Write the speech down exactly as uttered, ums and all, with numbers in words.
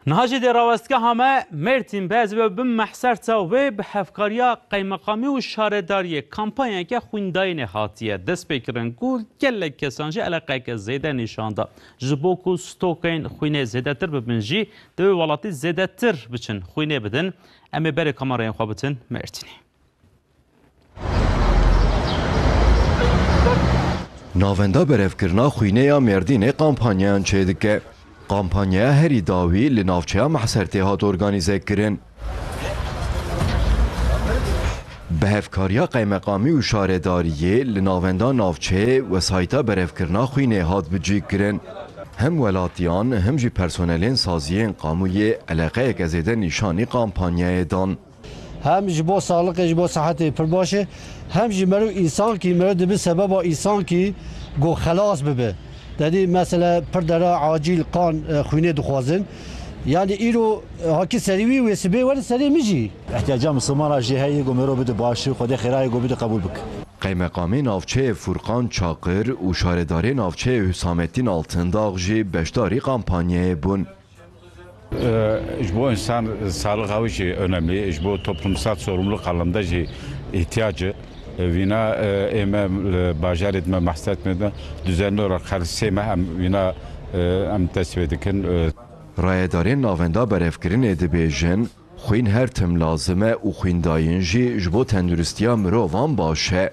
Niha jî dê rawestgeha me Mêrtîn be, ez ê we bim mehserta wê. Bi hevkariya qeymeqamî û şaredariyê kampanyeke xwîndayînê hatiye destpêkirin ku gelek kesan jî eleqeyeke zêde nîşan da. Ji bo ku stokên xwînê zêdetir bibin jî, divê welatî zêdetir biçin xwînê bidin. Em ê berê kamerayên xwe bitin Mêrtînê. Navenda berevkirina xwînê ya Mêrdînê kampanyayan çêdike. Kampanyaya herî dawî li navçeya Mehsertê hat organîzekirin. Bi hevkariya qeymeqamî û şaredariyê li navenda navçeyê wesayîta berevkirina xwînê hat bicîkirin. Hem welatiyan hem jî personelên saziyên qamûyê eleqeyeke zêde nîşanî kampanyayê dan. Hem ji bo saxlixê, ji bo sehetê pir baş e, hem jî mero însankî, mero dibe sebeba însankî ku xelas bibe. Te dî mesela pir dera acîl qan, e, xwînê dixwazin. Yanî îro, e, hakî serî wî, wê sibê were serê min jî. Ihtiyaca Misilmana jî heye ku mero bide başî, Xwedê xêrayê ku bide qebûl bike. Qeymeqamê navçeyê Furqan Çaqir û şaredarê navçeyê Hüsamettin Altındağ jî beşdarî kampanyayê bûn. Ee, ji bo însan sağlık ew jî önemli, ji bo toplumsal sorumluluk anlamda jî ihtiyacı. Ee, vîna, e, ê me li bajarê me, Mehsert me de düzenli olarak her sê meh em vîna, e, em dest pê dikin. Ee, Rayedarên Navenda Berevkirinê dibêjin, xwîn her tim lazim e û xwîndayîn jî ji bo tenduristiya mirovan baş e.